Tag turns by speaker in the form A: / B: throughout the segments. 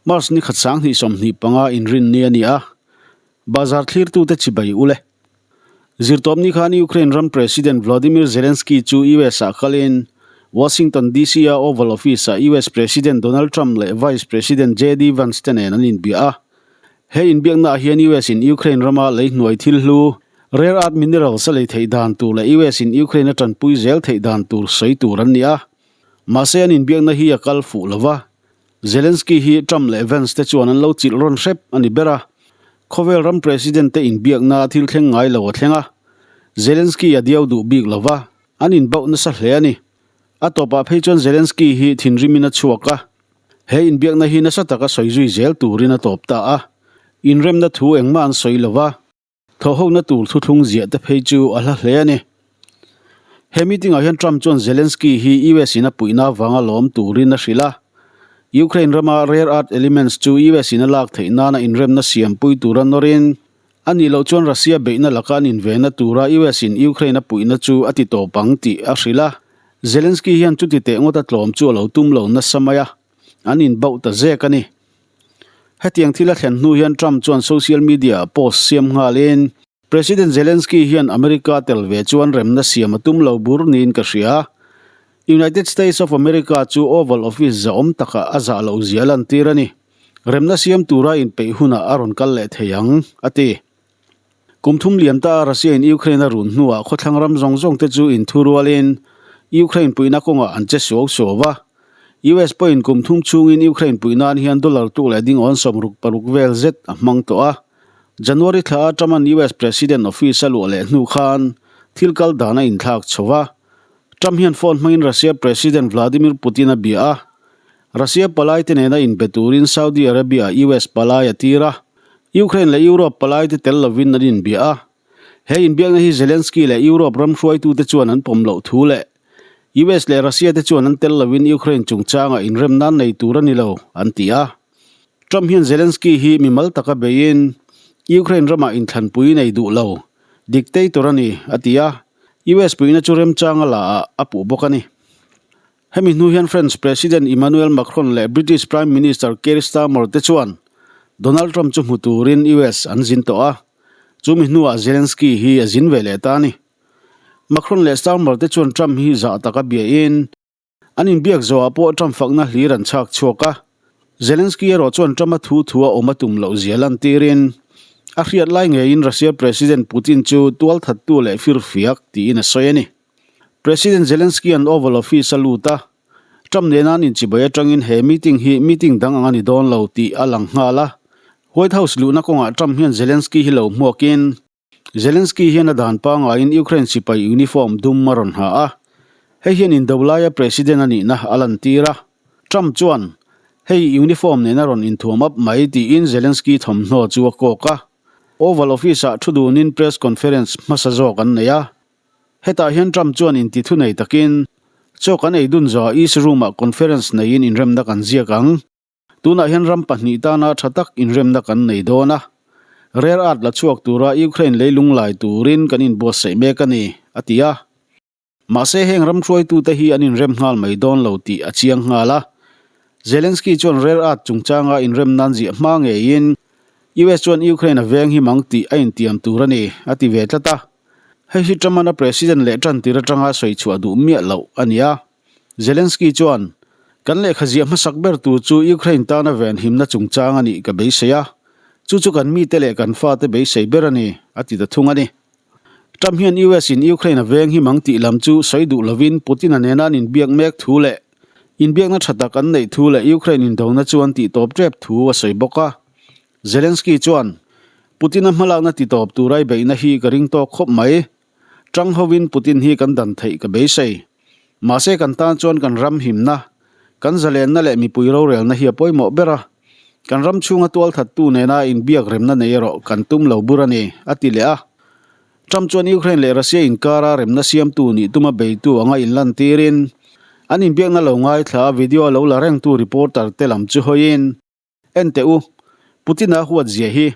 A: March ni khat 2025 inrinni a ni a, Bazar thlirtute chibai u le. Zirtawpni khan Ukraine ram President Vladimir Zelensky chu US ah kalin Washington DC a Oval Office ah US President Donald Trump leh Vice President JD Vance te nen an inbia a. He inbiakna ah hian US in Ukraine rama lei hnuai thil hlu, rare earth minerals a lei theih dan tur leh US in Ukraine a tanpui zel theih dan tur sawi tur an ni a. Mahse an inbiakna hi a kal fuh lo va. Zelensky hi Trump leh Vance te chuan an lo chilh rawn hrep a ni ber a, khawvel ram president te inbiakna thil thleng ngai lo a thleng a, Zelensky a diau duh bik lo va, an inbauh nasa hle a ni. A tawpah phei chuan Zelensky hi thinrimin a chhuak a, he inbiakna hi nasa taka sawi zui zel turin a tawp ta a, inremna thu engmah an sawi lo va. Thawhhona tur thuthlung ziah te phei chu a hla hle a ni. He meeting ah hian Trump chuan Zelensky hi US in a puihna avanga lawm turin a hrilh a. Ukraine rama rare earth elements chu US in a lak theih nana inremna siampui tura nawrin, a nih loh chuan Russia beihna laka an invenna tura US in Ukraine a puihna chu a ti tawp ang tih a hrilh a. Zelensky hian chuti teh ngawta tlawm chu a lo tum lo nasa mai a. An inbauh ta zek a ni. Hetiang thil a thlen hnu hian Trump chuan social media ah post siam nghalin, President Zelensky hian America tel ve chuan remna siam a tum lo bur niin ka hria. United States of America chu Oval Office zahawm takah a zah loh zia lantir a ni. Remna siam tura inpeih hunah a rawn kal leh thei ang, a ti. Kum thum liam ta a Russia in Ukraine a run hnuah khawthlang ram zawng zawng te chu inthurualin Ukraine puihna kawngah an che suau suau va. US pawhin kum thum chhungin Ukraine puih nan hian dollar tuk leh ding awn 66 vel zet a hmang tawh a. January thla a Trump-a'n US President office a luah leh hnu khan thil kal dan a inthlak chho va. Trump hian phone hmangin Russia President Vladimir Putin a bia a. Russia palai te nena inbe turin Saudi Arabia US palai a tir a, Ukraine leh Europe palai te tel lovin an inbia a. He inbiakna hi Zelensky leh Europe ram hruaitute chuan an pawm loh thu leh US leh Russia te chuan an tel lovin Ukraine chungchangah inrem nan nei tur a ni lo, an ti a. Trump hian Zelensky hi mimal taka beiin Ukraine ramah inthlanpui nei duh lo, dictator a ni, a ti a. US puihna chu remchanga la ah a puh bawk a ni. Hemi hnu hian French President Emmanuel Macron leh British Prime Minister Keir Starmer te chuan Donald Trump chu hmu turin US an zin tawh a, chumi hnuah Zelensky hi a zin ve leh ta a ni. Macron leh Starmer te chuan Trump hi zah taka biain an inbiak zawhah pawh Trump fakna hlir an chhak chhuak a. Zelensky erawh chuan Trump-a thu thu a awm a tum loh zia lantirin a hriat lai ngeiin Russia President Putin chu tualthattu leh firfiak tiin a sawi a ni. President Zelensky-a'n Oval Office a lut a, Trump nena an inchibai atangin he meeting hi meeting dang ang a ni dawn lo tih a lang nghal a. White House luhna kawngah Trump hian Zelensky hi lo hmuakin, Zelensky hian a dan pangaiin Ukraine sipai uniform dum a rawn ha a, hei hian indo laia president a nihna a lantir a. Trump chuan, Hei uniform nena rawn inthuam up mai tiin Zelensky thawmhnaw chu a kawk a. Oval Office-ah thu dunin press conference hmasa zawk an nei a. Hetah hian Trump chuan inti thu nei takin, Chaw kan ei dun zawhah East Room-ah conference neiin inremna kan ziak ang. Tunah hian ram pahnih tana tha tak inremna kan nei dawn a. Rare earth la chhuak tura Ukraine leilung lai turin kan inbuatsaih mek a ni, a ti a. Mahse heng ram hruaitute hi an inrem nghal mai dawn lo tih a chiang nghal a. Zelensky chuan rare earth chungchanga inrem nan ziah hma ngeiin US chuan Ukraine a veng him ang tih a intiam tur a ni, a ti ve tlat a. Hei hi Trump-an a president leh tantir atanga sawi chhuah duh miah loh a ni a. Zelensky chuan, Kan lehkha ziah hmasak ber tur chu Ukraine tana venhimna chungchang a nih ka beisei a, chu chu kan mite leh kan fate beisei ber a ni, a ti ta thung a ni. Trump hian US in Ukraine a veng him ang tih lam chu sawi duh lovin Putin-a nena an inbiak mek thu leh inbiakna tha tak an neih thu leh Ukraine indona chu an tihtawp tep thu a sawi bawk a. Zelensky chuan, Putin-a hmalakna titawp tura i beihna hi ka ring tawk khawp mai. Tang hovin Putin hi kan dan theih ka beisei. Mahse kan tan chuan kan ram himna, kan zalenna leh mipui rorelna hi a pawimawh ber a. Kan ram chhunga tualthattu nena inbiak remna nei erawh kan tum lo bur a ni, a ti leh a. Trump chuan Ukraine leh Russia inkara remna siamtu nih tuma beitu anga inlantirin, an inbiakna lo ngaithla a video a lo la rengtu reporter te lam chu hawiin, En teh u, Putin-a huat zia hi.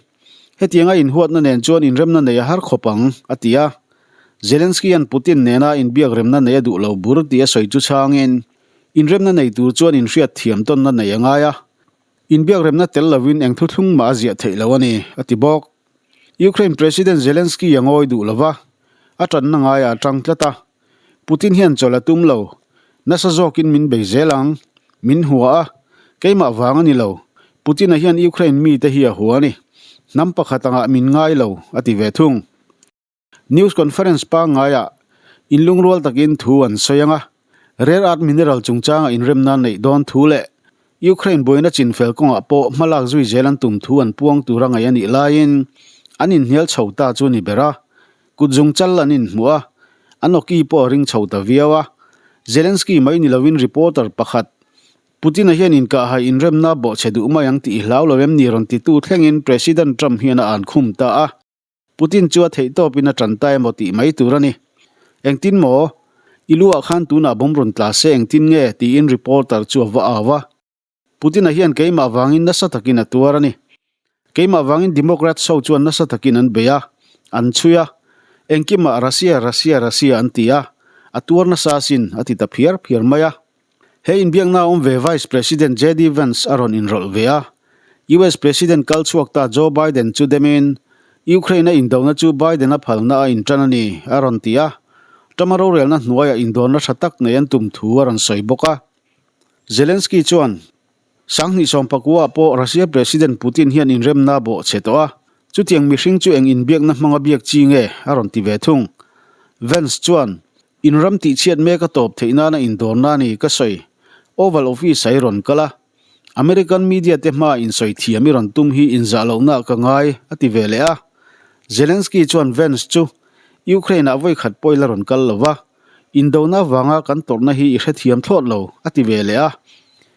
A: Hetianga inhuatna nen chuan inremna nei a har khawp ang, a ti a. Zelensky-a'n Putin nena inbiak remna nei a duh lo bur tih a sawi chu chhangin, inremna nei tur chuan inhriat thiam tawnna nei a ngai a. Inbiakremna tel lovin eng thuthlung mah a ziah theih lo a ni, a ti bawk. Ukraine President Zelensky a ngawi duh lova, a tanna ngaiah a tang tlat a. Putin hian chawlh a tum lo. Nasa zawkin min bei zel ang. Min hua a, keimah vang a ni lo. Putin-a hian Ukraine mite hi a hua a ni. Hnam pakhat angah min ngai lo, a ti ve thung. News conference pangngaiah inlungrual takin thu an sawi ang a, rare earth mineral chungchanga inremna neih dawn thu leh Ukraine buaina chinfel kawngah pawh hmalak zui zel an tum thu an puang tura ngaih a nih laiin an inhnial chho ta chu ni ber a, kut zungchal an inhmuh a, an awki pawh a ring chho ta viau a. Zelensky mai ni lovin reporter pakhat, Putin-a hian inkahhai inremna bawhchhe duh mai ang tih i hlau lo em ni rawn titu thlengin President Trump hian a ankhum ta a. Putin chu a theihtawpin a tan ta emaw tih mai tur a ni. Engtin maw? I luah khan tunah bomb rawn tla se engtin nge? tiin reporter chu a va au a. Putin-a hian keimah vangin nasa takin a tuar a ni. Keimah vangin Democrats ho chuan nasa takin an bei a, an chhui a. Engkimah Russia, Russia, Russia an ti a, a tuar nasa asin, a ti ta phiar phiar mai a. He inbiakna awm ve Vice President JD Vance a rawn inrawlh ve a, US President kal chhuak ta Joe Biden chu demin Ukraine-a indona chu Biden-a phalna a intan a ni, a rawn ti a. Trump-a rorelna hnuaiah indawrna tha tak nei an tum thu a rawn sawi bawk a. Zelensky chuan, 2019 ah pawh Russia President Putin hian inremna a bawh chhe tawh a, chutiang mihring chu eng inbiakna hmanga biak chi nge? a rawn ti ve thung. Vance chuan, In ram tihchhiat mek a tawp theih nana indawrna a ni ka sawi. Oval Office ah i rawn kal a, American media te hmaa insawi thiam i rawn tum hi inzah lohna ka ngai, a ti ve leh a. Zelensky chuan Vance chu Ukraine ah vawikhat pawh i la rawn kal lo va, indona avanga kan tawrhna hi i hrethiam thlawt lo, a ti ve leh a.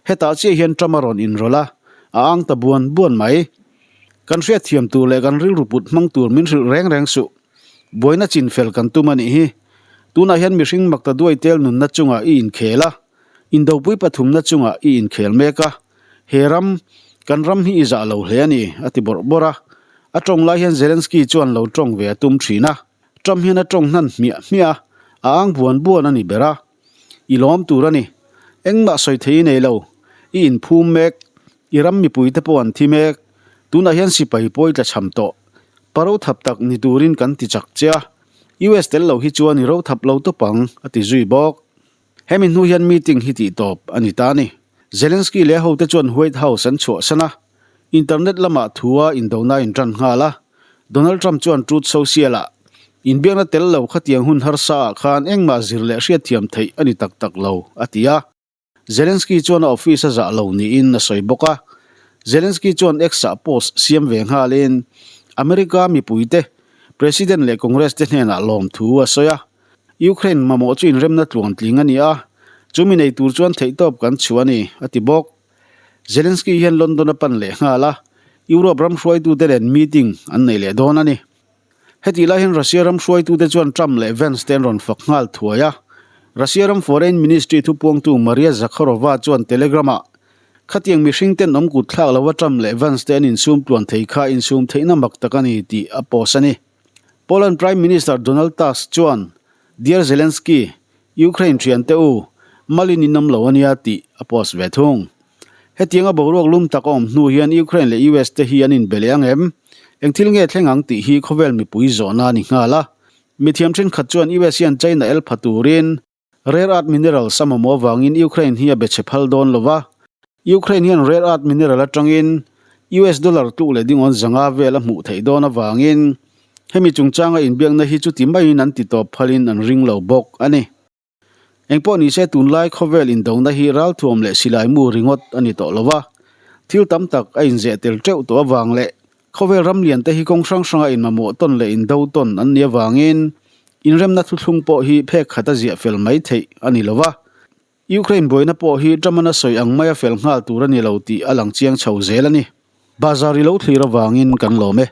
A: Hetah chiah hian Trump a rawn inrawlh a, a ang ta buan buan mai. Kan hriatthiam tur leh kan rilru put hmang tur min hrilh reng reng suh. Buaina chinfel kan tum a nih hi. Tunah hian mihring makta duai tel nunna chungah i inkhel a, indopui pathumna chungah i inkhel mek a, he ram, kan ram hi i zah lo hle a ni, a ti bawrh bawrh a. A tawng lai hian Zelensky chuan lo tawng ve a tum thin a, Trump hian a tawng hnan hmiah hmiah a, a ang buan buan a ni ber a. I lawm tur a ni. Engmah sawi thei i nei lo. I inphum mek. I ram mipuite pawh an thi mek. Tunah hian sipai pawi tla chham tawh. Pa rothap tak ni turin kan ti chak che a. US tel lo hi chuan i rothap lo tawp ang, a ti zui bawk. Hemi hnu hian meeting hi tih tawp a ni ta a ni. Zelensky leh a hote chuan White House an chhuahsan a. Internet lamah thua indona a intan nghal a. Donald Trump chuan Truth Social-ah, Inbiakna tel lo khatiang hun harsa ah khan engmah zir leh hriatthiam theih a ni tak tak lo, a ti a. Zelensky chuan a office a zah lo niin a sawi bawk a. Zelensky chuan X-ah post siam ve nghalin America mipuite, President leh Congress te hnenah lawmthu a sawi a. Ukraine mamawh chu inremna tluantling a ni a, chumi nei tur chuan theihtawp kan chhuah a ni, a ti bawk. Zelensky hian London a pan leh nghal a, Europe ram hruaitute nen meeting an nei leh dawn a ni. Hetih lai hian Russia ram hruaitute chuan Trump leh Vance te an rawn fak nghal thuai a. Russia ram Foreign Ministry thupuangtu Maria Zakharova chuan Telegram-ah, Khatiang mihring ten awm kut thlak lova Trump leh Vance te an insum tluan thei kha insum theihna mak tak a ni tih a post a ni. Poland Prime Minister Donald Tusk chuan, Dear Zelensky, Ukraine thiante u, malin in awm lo a nia tih a post ve thung. Hetianga boruak lum tak a awm hnu hian Ukraine leh US te hi an inbe leh ang em? Eng thil nge thleng ang tih hi khawvel mipui zawhna a ni nghal a. Mithiam thenkhat chuan US hian China el pha turin rare earth minerals a mamawh avangin Ukraine hi a be chhe phal dawn lo va. Ukraine hian rare earth mineral atangin US dollar tluk leh dingawn zanga vel a hmuh theih dawn avangin hemi chungchanga inbiakna hi chuti maiin an ti tawp phalin an ring lo bawk a ni. Engpawh nise tunlai khawvel indona hi ralthuam leh silai mu ringawt a ni tawh lo va, thil tam tak a inzeh tel teuh tawh avang leh khawvel ram lian te hi kawng hrang hranga inmamawh tawn leh indo tawn an nih avangin inremna thuthlung pawh hi phek khat a ziah fel mai theih a ni lo va. Ukraine buaina pawh hi Trump-an a sawi ang maia fel nghal tur a ni lo tih a lang chiang chho zel a ni. Bazar i lo thlir avangin kan lawm e.